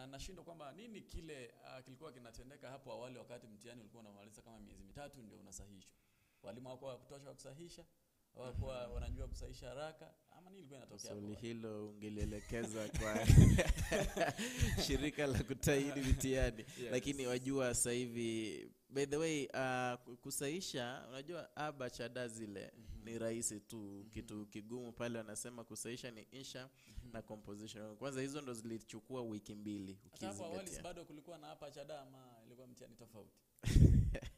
Na nashindwa kwamba nini kile kilikuwa kinatendeka hapo awali wakati mtihani ulikuwa unamaliza kama miezi mitatu ndio unasahihishwa. Walimu hawakuwa wa kutosha wa kusahihisha, hawakuwa wanajua kusahihisha haraka, ama nini ilikuwa inatokea hapo Swali awali? hilo ungelielekeza kwa shirika la kutahini mitihani. Lakini wajua sasa hivi, by the way, kusahisha, unajua aba chada zile ni rahisi tu. Kitu kigumu pale wanasema kusahisha ni insha na composition. Kwanza hizo ndo zilichukua wiki 2 Hata hapo awali ukizingatia. bado kulikuwa na hapa chada ama ilikuwa mtihani tofauti?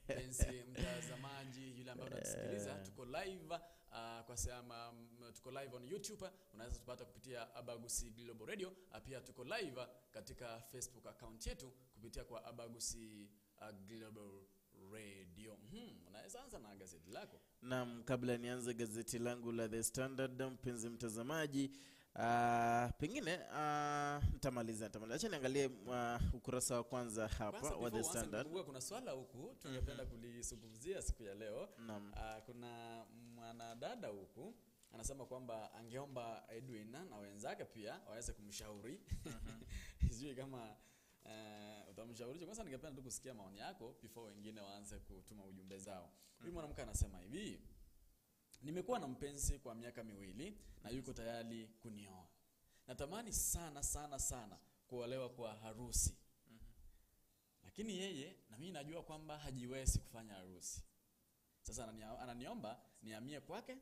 Mpenzi mtazamaji yule ambaye unatusikiliza, tuko live, kwa sema, tuko live on YouTube, unaweza tupata kupitia Abagusii Global Radio. Pia tuko live katika Facebook account yetu kupitia kwa Abagusii Global Radio. Unaweza anza na gazeti lako. Naam, kabla nianze gazeti langu la The Standard, mpenzi mtazamaji, pengine nitamaliza. Acha niangalie ukurasa wa kwanza hapa Kwanza wa The before uanze, Standard. nikumbuka kuna swala huku tungependa kulizungumzia siku ya leo. Kuna mwanadada huku anasema kwamba angeomba Edwin na wenzake pia waweze kumshauri. Sijui kama utamshauri. Kwanza ningependa tu kusikia maoni yako before wengine waanze kutuma ujumbe zao. Huyu mwanamke anasema hivi: nimekuwa na mpenzi kwa miaka 2 na yuko tayari kunioa. Natamani sana sana sana kuolewa kwa harusi. Lakini yeye na mimi najua kwamba hajiwezi kufanya harusi. Sasa ananiomba nihamie kwake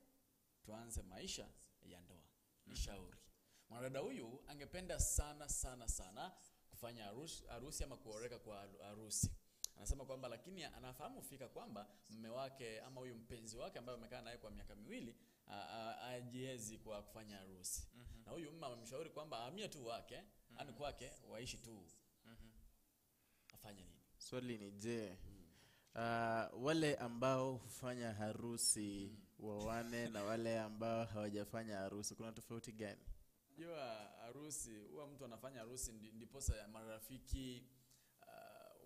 tuanze maisha ya ndoa. Nishauri. Mwanadada huyu angependa sana sana sana kufanya harusi ama kuoreka kwa harusi. Anasema kwamba lakini anafahamu fika kwamba mume wake ama huyu mpenzi wake ambaye amekaa naye kwa miaka 2 hajiwezi kwa kufanya harusi. Na huyu mume amemshauri kwamba ahamie tu wake, yani kwake waishi tu. Afanye nini? Swali ni je, wale ambao hufanya harusi wawane na wale ambao hawajafanya harusi, kuna tofauti gani? Unajua harusi, huwa mtu anafanya harusi ndiposa marafiki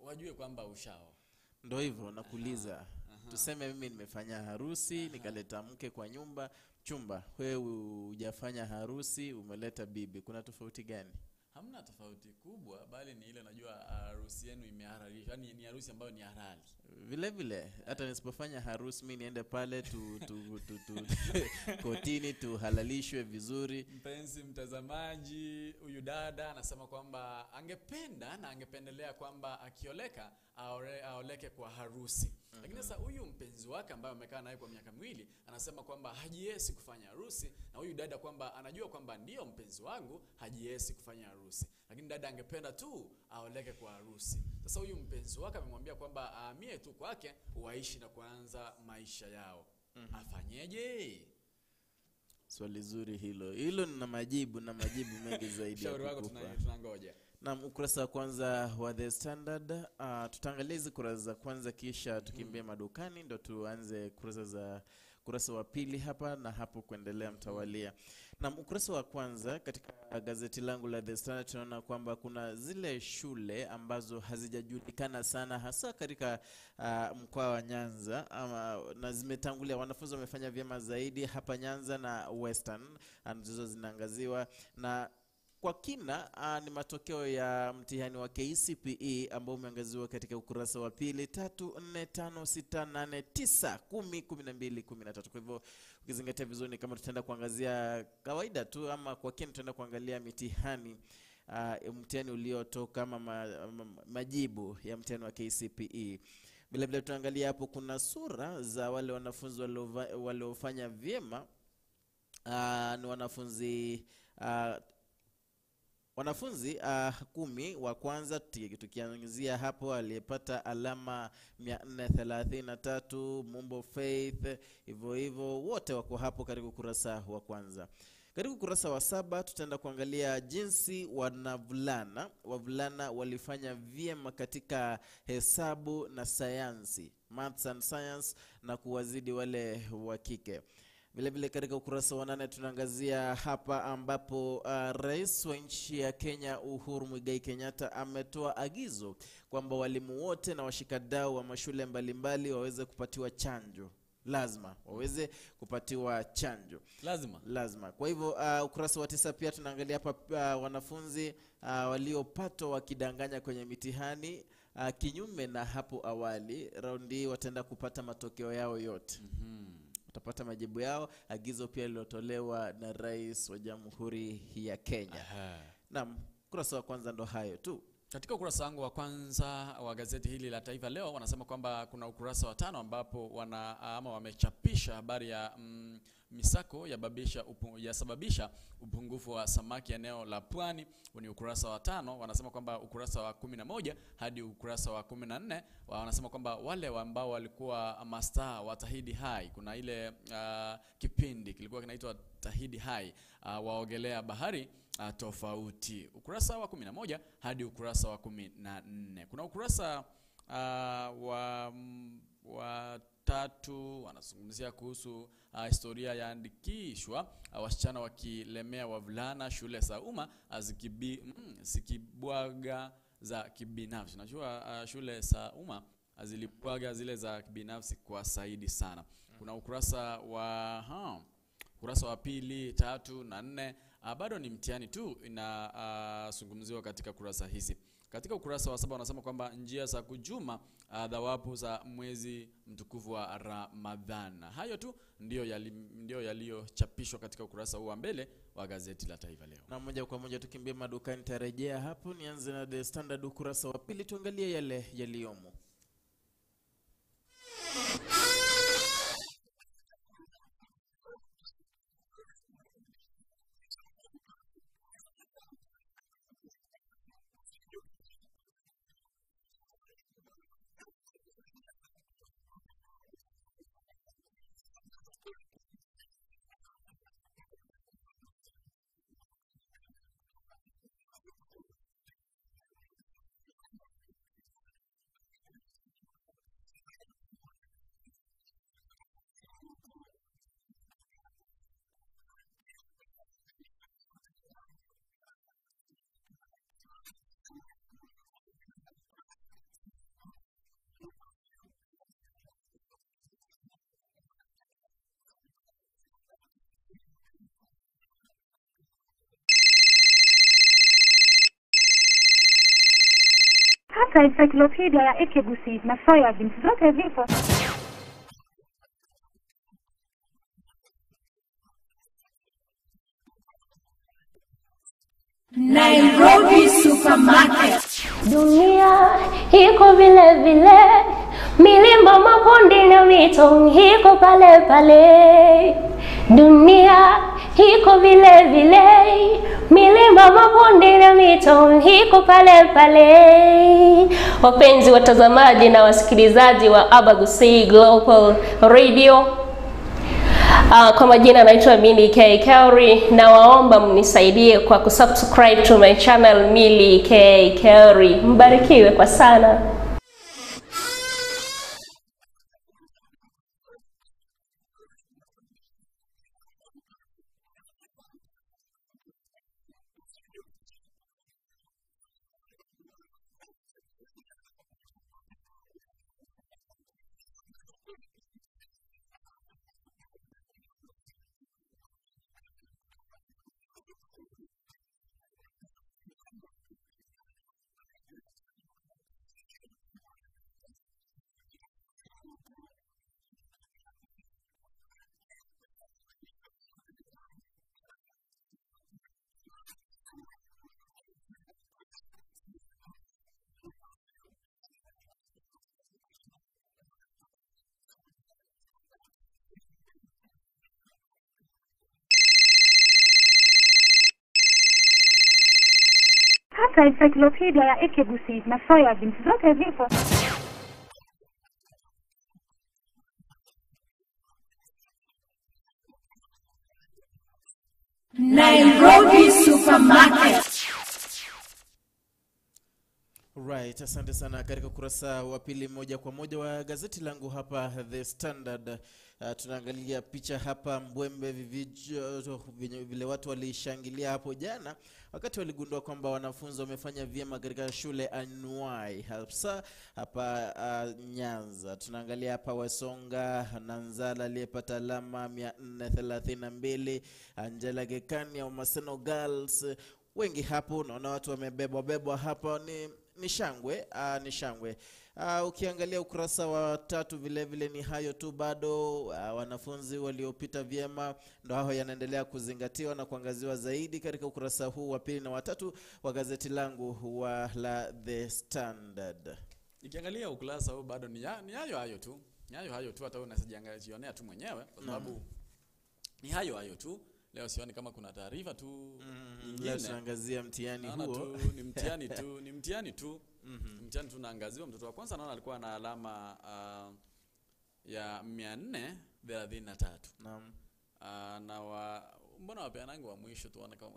wajue kwamba ushao. Ndio hivyo nakuuliza. Tuseme mimi nimefanya harusi, nikaleta mke kwa nyumba, chumba, wewe hujafanya harusi, umeleta bibi, kuna tofauti gani? Hamna tofauti kubwa, bali ni ile najua harusi yenu imehalalishwa, yani ni harusi ambayo ni halali. Vile vile hata nisipofanya harusi mimi niende pale tu kotini tuhalalishwe vizuri. Mpenzi mtazamaji, huyu dada anasema kwamba angependa na angependelea kwamba akioleka aoleke kwa harusi. Lakini sasa huyu mpenzi wake ambaye amekaa naye kwa miaka 2 anasema kwamba hajiwezi kufanya harusi, na huyu dada kwamba anajua kwamba ndio mpenzi wangu hajiwezi kufanya harusi, lakini dada angependa tu aoleke kwa harusi. Sasa huyu mpenzi wake amemwambia kwamba ahamie tu kwake waishi na kuanza maisha yao. Afanyeje? Swali zuri hilo. Hilo nina majibu na majibu mengi zaidi ya Ushauri wako kukupa. tunangoja. Na ukurasa wa kwanza wa The Standard, tutaangalia hizi kurasa za kwanza kisha tukimbie madukani ndo tuanze kurasa wa pili hapa na hapo kuendelea mtawalia. Na ukurasa wa kwanza katika gazeti langu la The Standard tunaona kwamba kuna zile shule ambazo hazijajulikana sana hasa katika mkoa wa Nyanza ama, na zimetangulia, wanafunzi wamefanya vyema zaidi hapa Nyanza na Western, ndizo zinaangaziwa na kwa kina. Ni matokeo ya mtihani wa KCPE ambao umeangaziwa katika ukurasa wa 2, 3, 4, 5, 6, 8, 9, 10, 12, 13. Kwa hivyo ukizingatia vizuri ni kama tutaenda kuangazia kawaida tu ama kwa kina tutaenda kuangalia mtihani uliotoka ama majibu ya mtihani wa KCPE. Vile vile tunaangalia hapo kuna sura za wale wanafunzi waliofanya vyema. Ni wanafunzi 10 wa kwanza, tukianzia hapo aliyepata alama 433 Mumbo Faith, hivyo hivyo wote wako hapo katika ukurasa wa kwanza. Katika ukurasa wa 7 tutaenda kuangalia jinsi wavulana walifanya vyema katika hesabu na sayansi, maths and science, na kuwazidi wale wa kike. Vile vile katika ukurasa wa 8 tunaangazia hapa ambapo rais wa nchi ya Kenya Uhuru Muigai Kenyatta ametoa agizo kwamba walimu wote na washikadau wa mashule mbalimbali waweze kupatiwa chanjo. Lazima waweze kupatiwa chanjo. Lazima. Kwa hivyo ukurasa wa 9 pia tunaangalia hapa wanafunzi waliopatwa wakidanganya kwenye mitihani kinyume na hapo awali, raundi wataenda kupata matokeo yao yote. Watapata majibu yao, agizo pia lilotolewa na Rais wa Jamhuri ya Kenya. Naam, ukurasa wa kwanza ndo hayo tu. Katika ukurasa wangu wa kwanza wa gazeti hili la Taifa Leo wanasema kwamba kuna ukurasa wa 5 ambapo wamechapisha habari ya misako yasababisha upungufu wa samaki eneo la pwani. Ni ukurasa wa 5. Wanasema kwamba ukurasa wa 11 hadi ukurasa wa 14 wanasema kwamba wale ambao walikuwa mastaa wa Tahidi High, kuna ile kipindi kilikuwa kinaitwa Tahidi High, waogelea bahari tofauti. Ukurasa wa 11 hadi ukurasa wa 14. Kuna ukurasa wa 3 wanazungumzia kuhusu historia yaandikishwa, wasichana wakilemea wavulana shule za umma zikibwaga za kibinafsi. Najua shule za umma zilibwaga zile za kibinafsi kwa zaidi sana. Kuna ukurasa wa ukurasa wa 2, 3 na 4 bado ni mtihani tu inazungumziwa katika kurasa hizi. Katika ukurasa wa 7 wanasema kwamba njia za kujuma thawabu za mwezi mtukufu wa Ramadhan. Hayo tu ndio yaliyochapishwa katika ukurasa huu wa mbele wa gazeti la Taifa Leo. Na moja kwa moja tukimbie madukani, tarejea hapo. Nianze na The Standard ukurasa wa 2, tuangalie yale yaliyomo. Hata encyclopedia ya Ekegusi na soya beans zote vipo. Nairobi Supermarket. Dunia iko vile vile, milima, mabonde na mito iko pale pale. Dunia iko vile vile, milima, mabonde na mito iko pale pale. Wapenzi watazamaji na wasikilizaji wa Abagusii Global Radio, kwa majina naitwa Milly K Kauri, na waomba mnisaidie kwa kusubscribe to my channel Milly K Kauri. Mbarikiwe kwa sana. Hata encyclopedia ya Ekegusi na soya beans zote vipo. Nairobi Supermarket. Right, asante sana. Katika ukurasa wa pili moja kwa moja wa gazeti langu hapa The Standard, Tunaangalia picha hapa Mbwembe vivijo vile watu walishangilia hapo jana wakati waligundua kwamba wanafunzi wamefanya vyema katika shule anuai hasa hapa Nyanza. Tunaangalia hapa Wasonga Nanzala aliyepata alama 432, Angela Gekani ya Maseno Girls. Wengi hapo naona watu wamebebwa bebwa hapa, ni shangwe, ni shangwe. Ukiangalia ukurasa wa 3 vile vile ni hayo tu bado. Wanafunzi waliopita vyema ndo hao yanaendelea kuzingatiwa na kuangaziwa zaidi katika ukurasa huu wa 2 na wa 3 wa gazeti langu wa la The Standard. Nikiangalia ukurasa huu bado ni hayo hayo tu. Ni hayo hayo tu, hata wewe unasijangajionea tu mwenyewe kwa sababu ni hayo hayo tu. Leo sioni kama kuna taarifa tu nyingine. Leo tunaangazia mtihani huo. Tu, ni mtihani tu, ni mtihani tu. Mtihani tunaangaziwa. Mtoto wa kwanza naona alikuwa na alama ya 433. Naam. Na mbona wapeanangu wa mwisho tu wana kama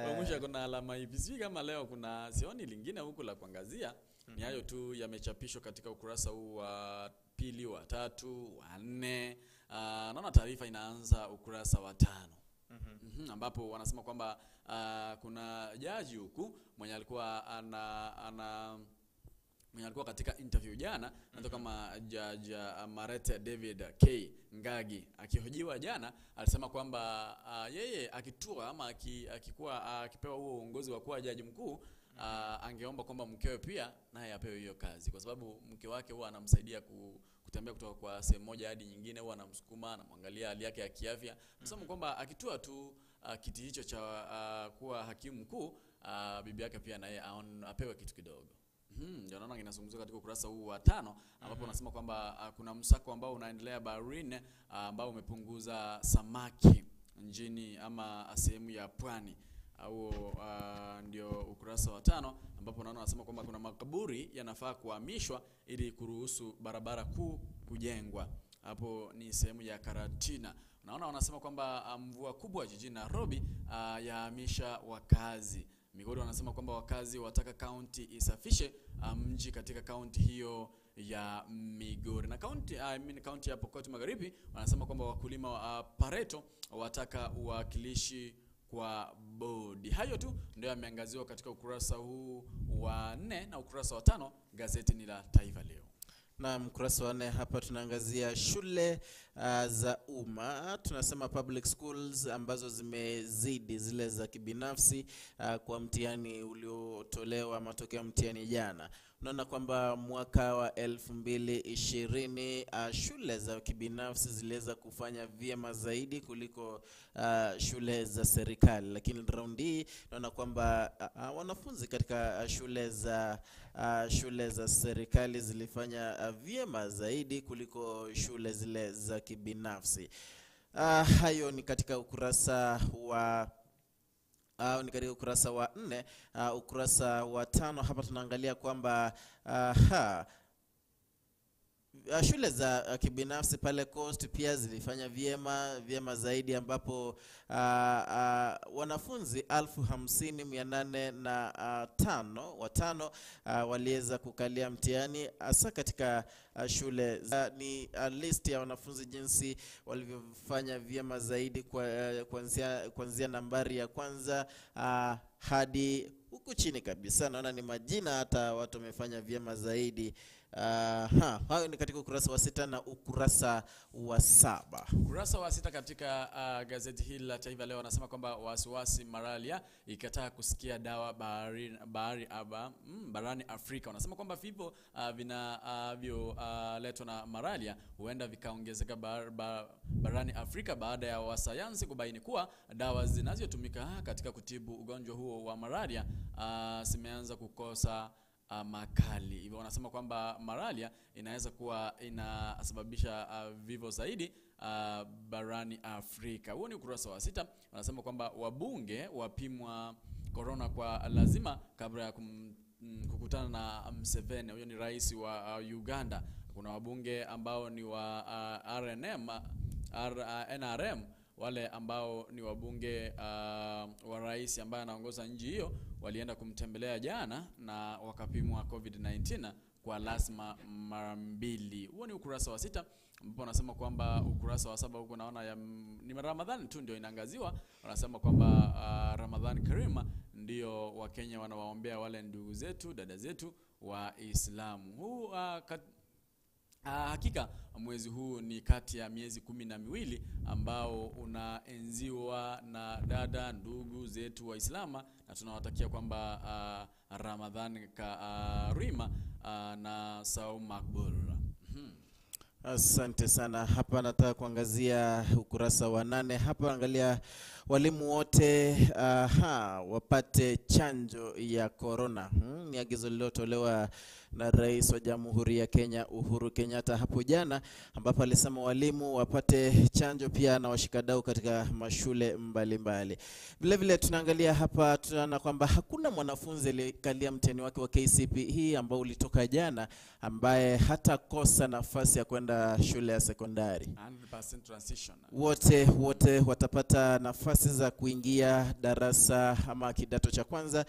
wa mwisho kuna alama hivi. Sijui kama leo kuna sioni lingine huku la kuangazia. Ni hayo tu yamechapishwa katika ukurasa huu wa 2, wa 3, wa 4. Naona taarifa inaanza ukurasa wa 5. Ambapo wanasema kwamba kuna jaji huku mwenye alikuwa mwenye alikuwa katika interview jana, ndio kama Judge Marete David K Ngagi akihojiwa jana alisema kwamba yeye akitua ama akikuwa akipewa huo uongozi wa kuwa jaji mkuu, angeomba kwamba mkewe pia naye apewe hiyo kazi, kwa sababu mke wake huwa anamsaidia kutembea kutoka kwa sehemu moja hadi nyingine, huwa anamsukuma, anamwangalia hali yake ya kiafya. Msemo kwamba akitua tu kiti hicho cha kuwa hakimu mkuu, bibi yake pia naye apewe kitu kidogo. Ndio naona inazungumzwa katika ukurasa huu wa 5 ambapo unasema kwamba kuna msako ambao unaendelea baharini ambao umepunguza samaki nchini ama sehemu ya pwani. Au ndio ukurasa wa 5 ambapo naona wanasema kwamba kuna makaburi yanafaa kuhamishwa ili kuruhusu barabara kuu kujengwa. Hapo ni sehemu ya Karatina. Naona wanasema kwamba mvua kubwa jijini Nairobi yahamisha wakazi. Migori wanasema kwamba wakazi wataka kaunti isafishe mji katika kaunti hiyo ya Migori. Na kaunti kaunti ya Pokot Magharibi wanasema kwamba wakulima wa Pareto wataka uwakilishi kwa bodi. Hayo tu ndio yameangaziwa katika ukurasa huu wa 4 na ukurasa wa 5. Gazeti ni la Taifa Leo. Na ukurasa wa 4 hapa tunaangazia shule za umma, tunasema public schools ambazo zimezidi zile za kibinafsi kwa mtihani uliotolewa, matokeo ya mtihani jana. Unaona kwamba mwaka wa 2020 shule za kibinafsi ziliweza kufanya vyema zaidi kuliko shule za serikali, lakini round hii naona kwamba wanafunzi katika shule za serikali zilifanya vyema zaidi kuliko shule zile za kibinafsi. Hayo ni katika ukurasa wa ni katika ukurasa wa 4. Ukurasa wa 5 hapa tunaangalia kwamba shule za kibinafsi pale Coast pia zilifanya vyema zaidi, ambapo wanafunzi 50,805 waliweza kukalia mtihani hasa katika shule. Ni list ya wanafunzi jinsi walivyofanya vyema zaidi kuanzia nambari ya kwanza hadi huku chini kabisa. Naona ni majina hata watu wamefanya vyema zaidi. Hayo ni katika ukurasa wa 6 na ukurasa wa 7. Ukurasa wa 6 katika gazeti hili la Taifa Leo wanasema kwamba wasiwasi malaria ikataa kusikia dawa barani Afrika. Wanasema kwamba vifo vinavyoletwa na malaria huenda vikaongezeka barani Afrika baada ya wasayansi kubaini kuwa dawa zinazotumika katika kutibu ugonjwa huo wa malaria zimeanza kukosa makali. Hivyo wanasema kwamba malaria inaweza kuwa inasababisha vifo zaidi barani Afrika. Huo ni ukurasa wa 6. Wanasema kwamba wabunge wapimwa corona kwa lazima kabla ya kukutana na Museveni. Huyo ni rais wa Uganda. Kuna wabunge ambao ni wa NRM, wale ambao ni wabunge wa rais ambaye anaongoza nchi hiyo, walienda kumtembelea jana na wakapimwa COVID-19 kwa lazima mara mbili. Huo ni ukurasa wa 6, ambapo wanasema kwamba ukurasa wa 7 huko naona ni Ramadhani tu ndio inaangaziwa. Wanasema kwamba Ramadhani Karima ndio Wakenya wanawaombea wale ndugu zetu, dada zetu Waislamu. Huu hakika mwezi huu ni kati ya miezi 12 ambao unaenziwa na dada ndugu zetu Waislamu, na tunawatakia kwamba Ramadhan Karima na saum makbul. Asante sana. Hapa nataka kuangazia ukurasa wa 8. Hapa angalia walimu wote wapate chanjo ya corona. Ni agizo lililotolewa na Rais wa Jamhuri ya Kenya Uhuru Kenyatta hapo jana, ambapo alisema walimu wapate chanjo pia na washikadau katika mashule mbalimbali. Vile vile tunaangalia hapa, tunaona kwamba hakuna mwanafunzi aliyekalia mtihani wake wa KCPE ambao ulitoka jana ambaye hata kosa nafasi ya kwenda shule ya sekondari. 100% transition. Wote watapata nafasi za kuingia darasa ama kidato cha kwanza.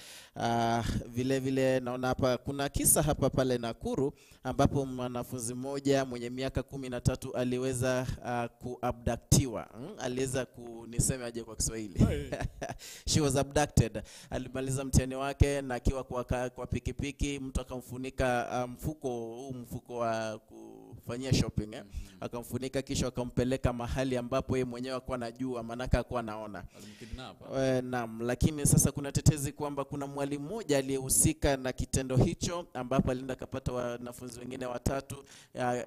Vile vile naona hapa kuna kisa hapa pale Nakuru ambapo mwanafunzi mmoja mwenye miaka 13 aliweza kuabductiwa. Aliweza kunisema aje kwa Kiswahili? She was abducted. Alimaliza mtihani wake na akiwa kwa pikipiki, mtu akamfunika mfuko wa kufanyia shopping, akamfunika kisha akampeleka mahali ambapo yeye mwenyewe hakuwa anajua, manaka hakuwa anaona. Naam, lakini sasa kuna tetezi kwamba kuna mwalimu mmoja aliyehusika na kitendo hicho, ambapo alienda akapata wanafunzi wengine watatu.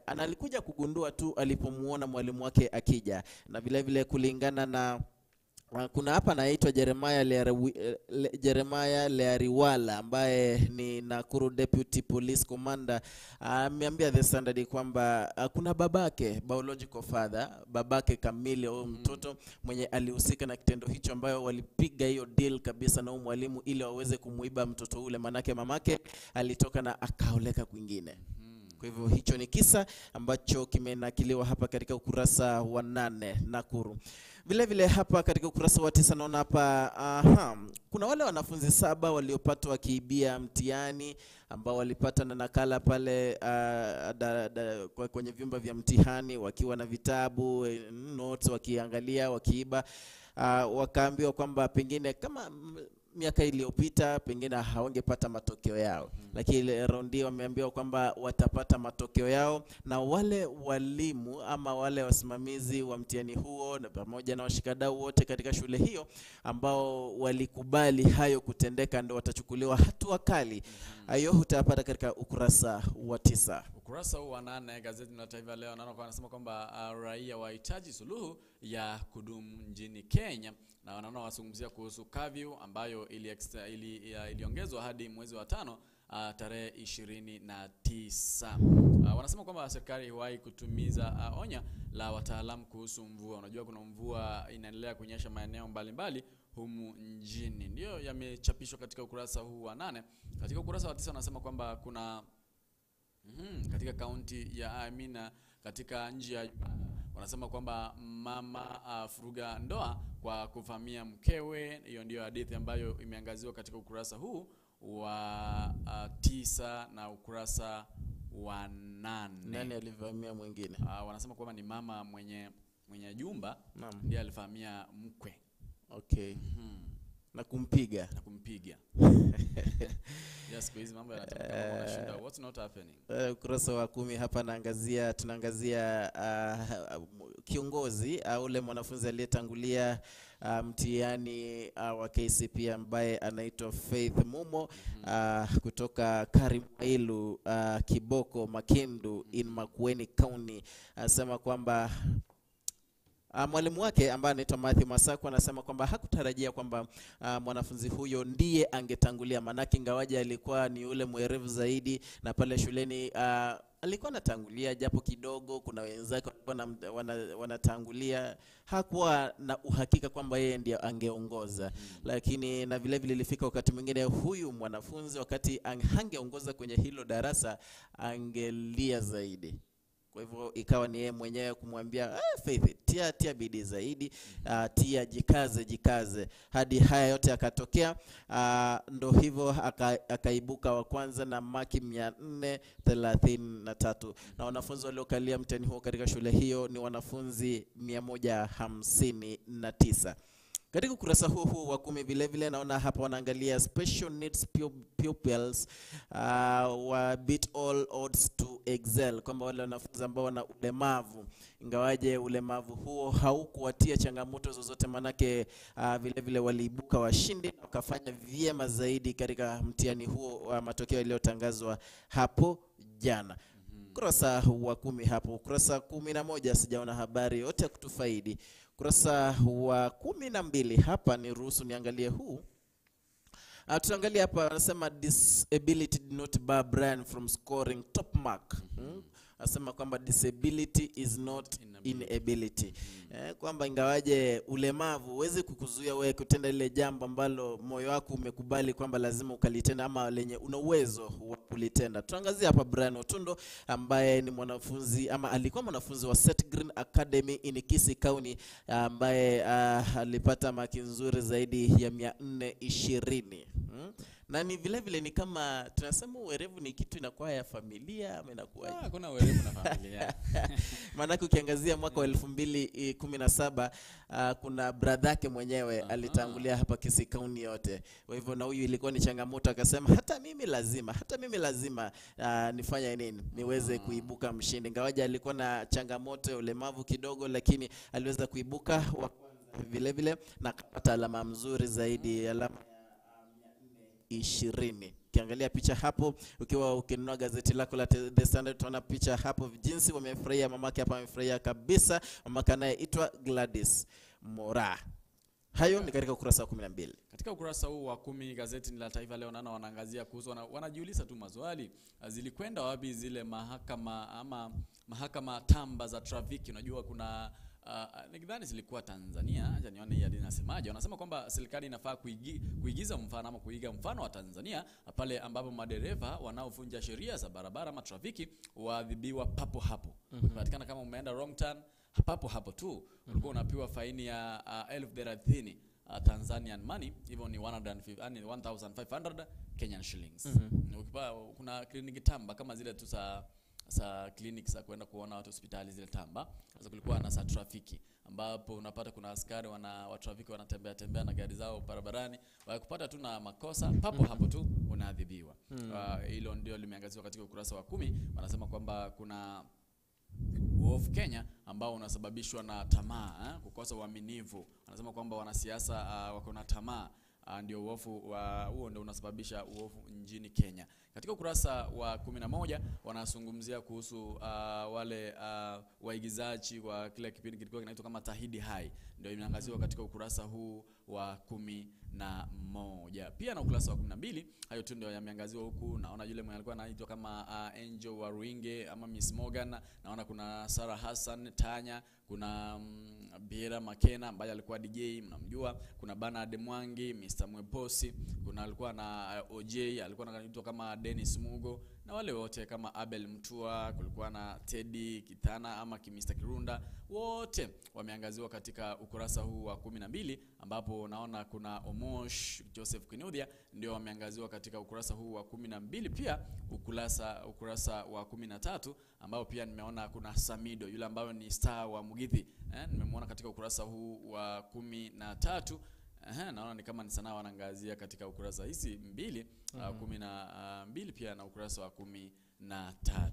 Analikuja kugundua tu alipomuona mwalimu wake akija. Na vile vile kulingana na kuna hapa anaitwa Jeremiah Leariwala ambaye ni Nakuru Deputy Police Commander, ameambia The Standard kwamba kuna babake, biological father, babake kamili au mtoto mwenye alihusika na kitendo hicho, ambayo walipiga hiyo deal kabisa na mwalimu ili waweze kumuiba mtoto ule, manake mamake alitoka na akaoleka kwingine. Kwa hivyo hicho ni kisa ambacho kimenakiliwa hapa katika ukurasa wa 8 Nakuru. Vile vile hapa katika ukurasa wa 9 naona hapa kuna wale wanafunzi 7 waliopatwa wakiibia mtihani, ambao walipata na nakala pale kwenye vyumba vya mtihani wakiwa na vitabu, notes, wakiangalia, wakiiba. Wakaambiwa kwamba pengine kama miaka iliyopita pengine hawangepata matokeo yao. Lakini raundi wameambiwa kwamba watapata matokeo yao, na wale walimu ama wale wasimamizi wa mtihani huo na pamoja na washikadau wote katika shule hiyo ambao walikubali hayo kutendeka ndio watachukuliwa hatua kali. Hayo utapata katika ukurasa wa 9. Ukurasa wa 8 gazeti la Taifa Leo naona kwa anasema kwamba raia wahitaji suluhu ya kudumu nchini Kenya, na wanaona wasungumzia kuhusu curfew ambayo iliongezwa hadi mwezi wa 5 tarehe 29. Wanasema kwamba serikali huwahi kutumiza onya la wataalamu kuhusu mvua. Unajua kuna mvua inaendelea kunyesha maeneo mbalimbali humu nchini. Ndio yamechapishwa katika ukurasa huu wa 8. Katika ukurasa wa 9 wanasema kwamba kuna katika kaunti ya Amina katika nchi ya wanasema kwamba mama furuga ndoa kwa kuvamia mkewe. Hiyo ndio hadithi ambayo imeangaziwa katika ukurasa huu wa 9 na ukurasa wa 8. Nani alivamia mwingine? Wanasema kwamba ni mama mwenye jumba ndiye alivamia mkwe. Okay. Na kumpiga. Na kumpiga. Yes, hizi mambo yanatokea kama unashinda. What's not happening? Ukurasa wa 10 hapa tunaangazia kiongozi au ule mwanafunzi aliyetangulia mtihani wa KCPE ambaye anaitwa Faith Mumo kutoka Karimailu, Kiboko, Makindu in Makueni County. Anasema kwamba mwalimu wake ambaye anaitwa Matthew Masako anasema kwamba hakutarajia kwamba mwanafunzi huyo ndiye angetangulia, manake ingawaje alikuwa ni yule mwerevu zaidi na pale shuleni alikuwa anatangulia japo kidogo, kuna wenzake walikuwa wanatangulia, hakuwa na uhakika kwamba yeye ndiye angeongoza. Lakini na vile vile ilifika wakati mwingine huyu mwanafunzi wakati hangeongoza kwenye hilo darasa angelia zaidi. Kwa hivyo ikawa ni yeye mwenyewe kumwambia Faith, tia bidii zaidi, tia jikaze hadi haya yote yakatokea. Ndo hivyo akaibuka wa kwanza na maki 433, na wanafunzi waliokalia mtihani huo katika shule hiyo ni wanafunzi 159. Katika ukurasa huu wa 10 vile vile naona hapa wanaangalia special needs pupils wa beat all odds to excel, kwamba wale wanafunzi ambao wana ulemavu, ingawaje ulemavu huo haukuwatia changamoto zozote, manake vile vile waliibuka washindi na wakafanya vyema zaidi katika mtihani huo wa matokeo yaliyotangazwa hapo jana. Ukurasa wa 10 hapo. Ukurasa 11 sijaona habari yote kutufaidi. Ukurasa wa 12 hapa ni ruhusu niangalie huu. Tuangalie hapa, anasema disability did not bar Brian from scoring top mark. Anasema kwamba disability is not inability. Kwamba ingawaje ulemavu huwezi kukuzuia wewe kutenda ile jambo ambalo moyo wako umekubali kwamba lazima ukalitenda ama lenye una uwezo wa kulitenda. Tuangazie hapa Brian Otundo ambaye ni mwanafunzi ama alikuwa mwanafunzi wa Set Green Academy in Kisii County, ambaye alipata maki nzuri zaidi ya 420. Na ni vile vile ni kama tunasema uwerevu ni kitu inakuwa ya familia ama inakuwa hakuna uwerevu na familia. Maana ukiangazia mwaka wa 2017 kuna brother yake mwenyewe alitangulia hapa Kisii County yote. Kwa hivyo na huyu ilikuwa ni changamoto, akasema hata mimi lazima nifanye nini niweze kuibuka mshindi. Ingawaje alikuwa na changamoto ya ulemavu kidogo, lakini aliweza kuibuka wa kwanza vile vile na akapata alama mzuri zaidi, alama 20. Ukiangalia picha hapo, ukiwa ukinunua gazeti lako la The Standard utaona picha hapo jinsi wamefurahia. Mamake hapa amefurahia kabisa, mamake anayeitwa Gladys Mora. Hayo ni katika ukurasa wa 12. Katika ukurasa huu wa 10 gazeti la Taifa Leo naona wanaangazia kuhusu wanajiuliza tu maswali, zilikwenda wapi zile mahakama ama mahakama tamba za trafiki? Unajua kuna nikidhani zilikuwa Tanzania, acha nione hii hadithi inasemaje. Wanasema kwamba serikali inafaa kuigiza mfano ama kuiga mfano wa Tanzania pale ambapo madereva wanaovunja sheria za barabara ama trafiki waadhibiwa papo hapo. Ukipatikana kama umeenda wrong turn, papo hapo tu ulikuwa unapewa faini ya 30,000 Tanzanian money, hivyo ni 1500 Kenyan shillings. Kuna kliniki tamba kama zile tu za clinics za kwenda kuona watu hospitali zile tamba. Sasa kulikuwa na sa trafiki ambapo unapata kuna askari wa trafiki wanatembea tembea na gari zao barabarani, wakikupata tu na makosa papo hapo tu unaadhibiwa. Hilo ndio limeangaziwa katika ukurasa wa 10. Wanasema kwamba kuna uovu Kenya ambao unasababishwa na tamaa, kukosa uaminifu. Wanasema kwamba wanasiasa wako na tamaa, ndio uovu huo ndio unasababisha uovu nchini Kenya. Katika ukurasa wa 11 wanazungumzia kuhusu wale waigizaji wa kile kipindi kilikuwa kinaitwa kama Tahidi High, ndio imeangaziwa katika ukurasa huu wa 11. Pia na ukurasa wa 12 hayo tu ndio yameangaziwa huku. Naona yule mwenye alikuwa anaitwa kama Angel Waruinge ama Miss Morgan, naona kuna Sarah Hassan Tanya, kuna Biera Makena ambaye alikuwa DJ mnamjua, kuna Bernard Mwangi, Mr Mweposi, kuna alikuwa na OJ alikuwa anaitwa kama Dennis Mugo, na wale wote kama Abel Mtua, kulikuwa na Teddy Kitana ama Mr Kirunda, wote wameangaziwa katika ukurasa huu wa 12, ambapo naona kuna Omosh Joseph Kinuthia ndio wameangaziwa katika ukurasa huu wa 12. Pia ukurasa wa 13 ambao pia nimeona kuna Samido yule ambaye ni star wa Mugithi, nimemwona katika ukurasa huu wa 13. Naona ni kama ni sanaa wanaangazia katika ukurasa hizi mbili, 12 pia na ukurasa wa 13.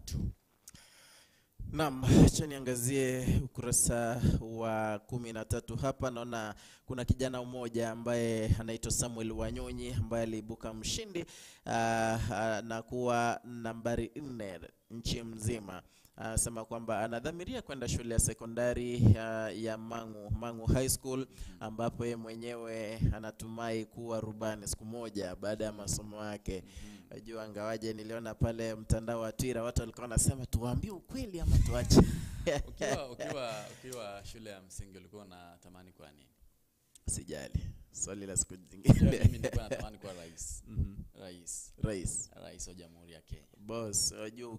Naam, acha niangazie ukurasa wa 13 hapa. Naona kuna kijana mmoja ambaye anaitwa Samuel Wanyonyi ambaye aliibuka mshindi na kuwa nambari 4 nchi mzima. Anasema kwamba anadhamiria kwenda shule ya sekondari ya Mangu High School, ambapo yeye mwenyewe anatumai kuwa rubani siku moja baada ya masomo yake. Unajua, ingawaje niliona pale mtandao wa Twitter watu walikuwa wanasema tuwaambie ukweli ama tuache. Ukiwa shule ya msingi ulikuwa unatamani kwa nini? Sijali. Swali la siku nyingine. Mimi nilikuwa natamani kuwa rais. Rais. rais wa Jamhuri ya Kenya. Boss, unajua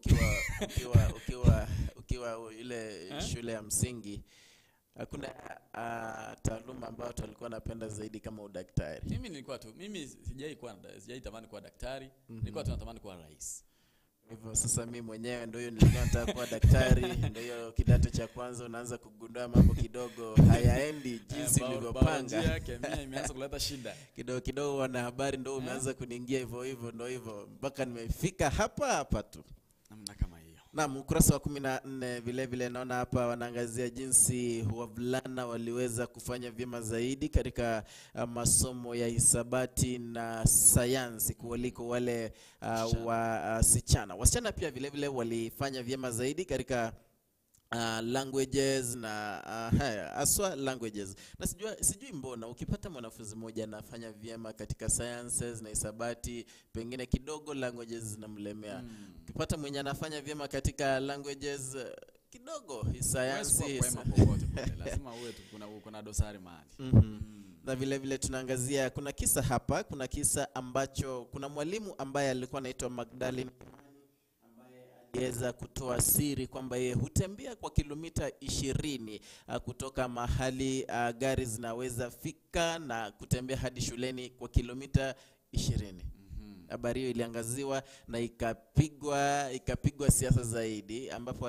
ukiwa ile shule ya msingi hakuna taaluma ambayo watu walikuwa wanapenda zaidi kama udaktari. Mimi nilikuwa tu, mimi sijai tamani kuwa daktari, nilikuwa tu natamani kuwa rais. Hivyo sasa mimi mwenyewe ndio hiyo nilikuwa nataka kuwa daktari, ndio hiyo kidato cha kwanza unaanza kugundua mambo kidogo hayaendi jinsi ulivyopanga. Biolojia, kemia imeanza kuleta shida. Kidogo kidogo wanahabari ndio umeanza kuniingia hivyo hivyo, ndio hivyo mpaka nimefika hapa hapa tu. Namna kama hiyo. Naam, ukurasa wa 14 vile vile naona hapa wanaangazia jinsi wavulana waliweza kufanya vyema zaidi katika masomo ya hisabati na sayansi kuliko wale wasichana. Wasichana pia vile vile walifanya vyema zaidi katika languages na haswa languages. Na sijui mbona ukipata mwanafunzi mmoja anafanya vyema katika sciences na hisabati, pengine kidogo languages zinamlemea. Ukipata mwenye anafanya vyema katika languages kidogo sayansi, lazima uwe kuna dosari mahali. Na vile vile tunaangazia kuna kisa hapa, kuna kisa ambacho kuna mwalimu ambaye alikuwa anaitwa Magdalene aliweza kutoa siri kwamba yeye hutembea kwa kilomita 20 kutoka mahali gari zinaweza fika na kutembea hadi shuleni kwa kilomita 20. Habari hiyo iliangaziwa na ikapigwa siasa zaidi, ambapo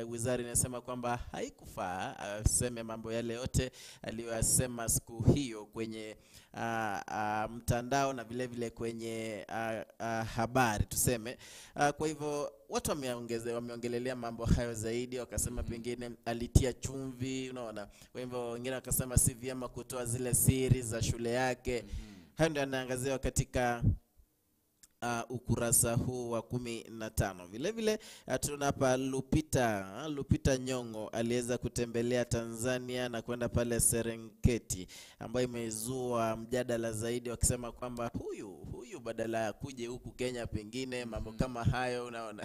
wizara inasema kwamba haikufaa aseme mambo yale yote aliyosema siku hiyo kwenye mtandao na vile vile kwenye habari tuseme. Kwa hivyo watu wameongelelea mambo hayo zaidi, wakasema pengine alitia chumvi, unaona. Kwa hivyo wengine wakasema si vyema kutoa zile siri za shule yake. Hayo ndio yanaangaziwa katika ukurasa huu wa 15. Vile vile tunaona hapa Lupita Nyong'o aliweza kutembelea Tanzania na kwenda pale Serengeti, ambayo imezua mjadala zaidi wakisema kwamba huyu badala ya kuje huku Kenya pengine mambo kama hayo, unaona.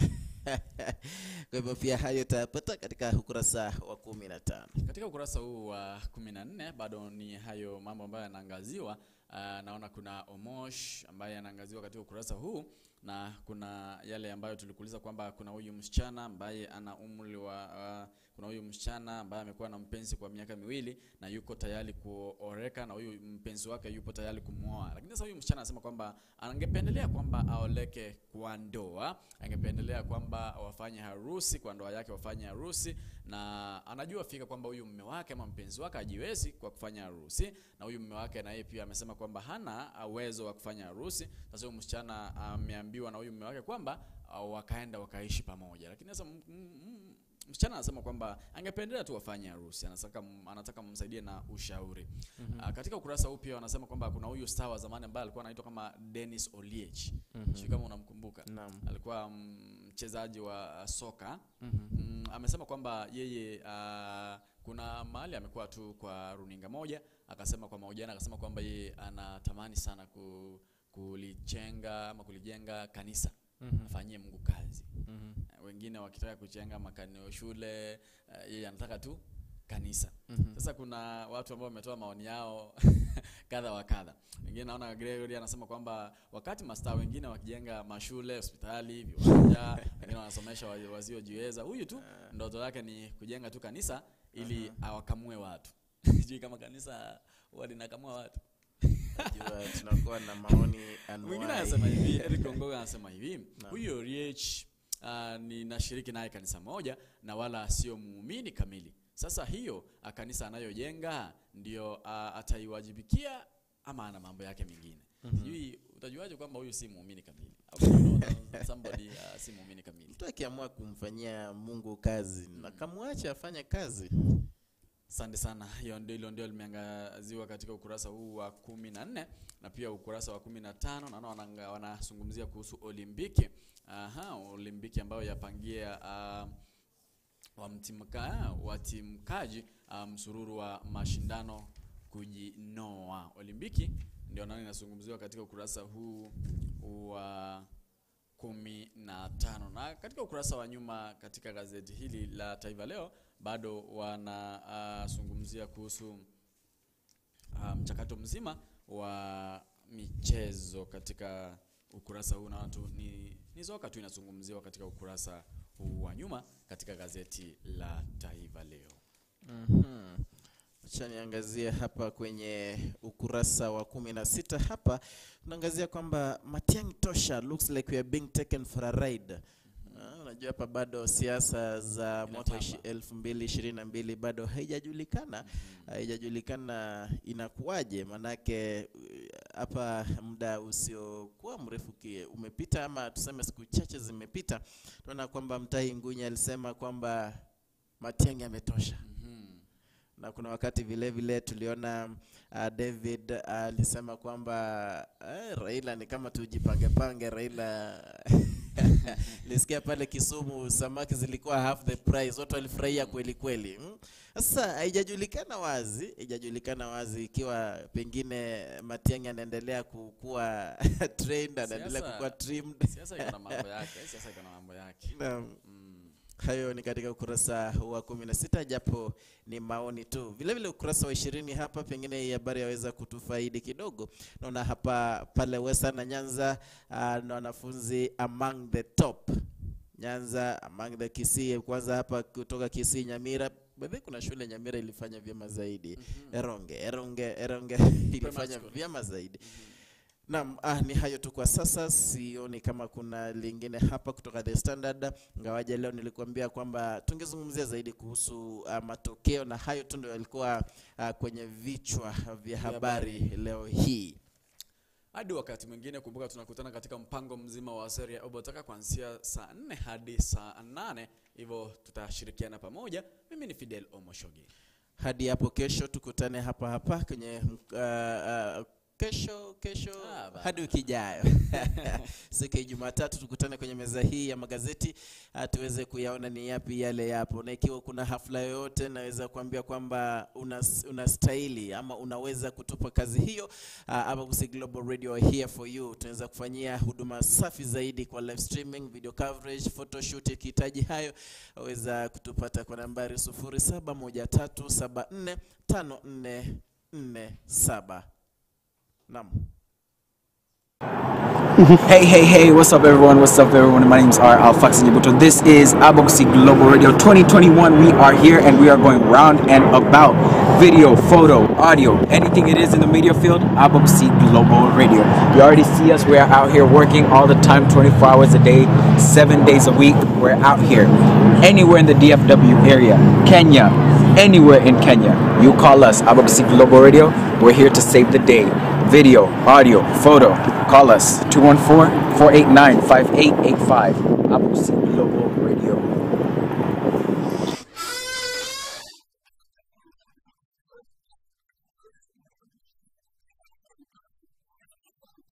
Kwa hivyo pia hayo utayapata katika ukurasa wa 15. Katika ukurasa huu wa 14 bado ni hayo mambo ambayo yanaangaziwa. Naona kuna Omosh ambaye anaangaziwa katika ukurasa huu, na kuna yale ambayo tulikuuliza kwamba kuna huyu msichana ambaye ana umri wa kuna huyu msichana ambaye amekuwa na mpenzi kwa miaka 2 na yuko tayari kuoreka na huyu mpenzi wake yupo tayari kumuoa. Lakini sasa huyu msichana anasema kwamba angependelea kwamba aoleke kwa ndoa, angependelea kwamba wafanye harusi kwa ndoa yake, wafanye harusi, na anajua fika kwamba huyu mume wake ama mpenzi wake hajiwezi kwa kufanya harusi, na huyu mume wake na yeye pia amesema kwamba hana uwezo wa kufanya harusi. Sasa huyu msichana ameambiwa na huyu mume wake kwamba wakaenda wakaishi pamoja. Lakini sasa msichana anasema kwamba angependelea tu wafanye harusi, anataka mumsaidie na ushauri. Katika ukurasa huu pia wanasema kwamba kuna huyu star wa zamani ambaye alikuwa anaitwa kama Dennis Oliech. Sio kama unamkumbuka. Alikuwa mchezaji wa soka. Amesema kwamba yeye kuna mahali amekuwa tu kwa runinga moja, akasema kwa mahojiano, akasema kwamba yeye anatamani sana kulijenga ama kulijenga kanisa. Afanyie Mungu kazi. Wengine wakitaka kujenga makanisa, shule, yeye anataka tu kanisa. Sasa kuna watu ambao wametoa maoni yao kadha wa kadha. Wengine naona Gregory anasema kwamba wakati mastaa wengine wakijenga mashule, hospitali, viwanja, wengine wanasomesha wasiojiweza, huyu tu ndoto yake ni kujenga tu kanisa ili awakamue watu. Sijui kama kanisa huwa linakamua watu. Najua tunakuwa na maoni anuai. Mwingine anasema hivi, Eric Ongoga anasema hivi, huyo Riech ninashiriki naye kanisa moja na wala sio muumini kamili. Sasa hiyo kanisa anayojenga ndio ataiwajibikia ama ana mambo yake mengine. Sijui utajuaje kwamba huyu si muumini kamili? Au you know somebody si muumini kamili. Mtu akiamua kumfanyia Mungu kazi na kamwache afanye kazi. Asante sana. Hiyo ndio ndio limeangaziwa katika ukurasa huu wa 14 na pia ukurasa wa 15 naona wanazungumzia kuhusu Olimpiki. Olimpiki ambayo yapangia watimkaji msururu wa mashindano kujinoa. Olimpiki ndio nani inazungumziwa katika ukurasa huu wa 15. Na katika ukurasa wa nyuma katika gazeti hili la Taifa Leo bado wanazungumzia kuhusu mchakato mzima wa michezo katika Ukurasa huu na watu ni soka tu inazungumziwa katika ukurasa huu wa nyuma katika gazeti la Taifa Leo. Acha niangazie hapa kwenye ukurasa wa 16. Hapa tunaangazia kwamba Matiang'i tosha, looks like we are being taken for a ride. Unajua hapa bado siasa za mwaka 2022 bado haijajulikana. Haijajulikana inakuwaje, manake hapa muda usiokuwa mrefu umepita, ama tuseme siku chache zimepita, tunaona kwamba Mutahi Ngunyi alisema kwamba Matiang'i ametosha. Na kuna wakati vile vile tuliona David alisema kwamba Raila ni kama tujipange pange Raila. Nilisikia pale Kisumu samaki zilikuwa half the price, watu walifurahia kweli kweli. Sasa haijajulikana wazi ikiwa pengine Matiang'i anaendelea kukua trend, anaendelea kukua trimmed. Siasa iko na mambo yake, siasa iko na mambo yake. Naam. Hayo ni katika ukurasa wa 16, japo ni maoni tu. Vile vile ukurasa wa 20 hapa pengine hii habari yaweza kutufaidi kidogo. Naona hapa pale Western na Nyanza na wanafunzi among the top. Nyanza among the Kisii, kwanza hapa kutoka Kisii Nyamira. Bebe kuna shule Nyamira ilifanya vyema zaidi. Eronge ilifanya vyema zaidi. Naam, ni hayo tu kwa sasa, sioni kama kuna lingine hapa kutoka The Standard. Ingawaje leo nilikuambia kwamba tungezungumzia zaidi kuhusu matokeo, na hayo tu ndio yalikuwa kwenye vichwa vya habari leo hii. Hadi wakati mwingine, kumbuka tunakutana katika mpango mzima wa Serie ya Obotaka kuanzia saa 4 hadi saa 8, hivyo tutashirikiana pamoja. Mimi ni Fidel Omoshogi. Hadi hapo kesho tukutane hapa hapa kwenye kesho hadi wiki ijayo. Siku ya Jumatatu tukutane kwenye meza hii ya magazeti, tuweze kuyaona ni yapi yale yapo. Na ikiwa kuna hafla yoyote naweza kuambia kwamba unastahili ama unaweza kutupa kazi hiyo, Abagusii Global Radio are here for you. Tunaweza kufanyia huduma safi zaidi kwa live streaming, video coverage, photoshoot. Ikihitaji hayo waweza kutupata kwa nambari 0713745447. Naam. Hey, hey, hey, what's up everyone? What's up everyone? My name's R. Alfax Nyabuto. This is Abagusii Global Radio 2021. We are here and we are going round and about. Video, photo, audio, anything it is in the media field, Abagusii Global Radio. You already see us. We are out here working all the time, 24 hours a day, 7 days a week. We're out here. Anywhere in the DFW area, Kenya, anywhere in Kenya, you call us, Abagusii Global Radio. We're here to save the day. Video, audio, photo. Call us 214-489-5885. Abagusii Global Radio.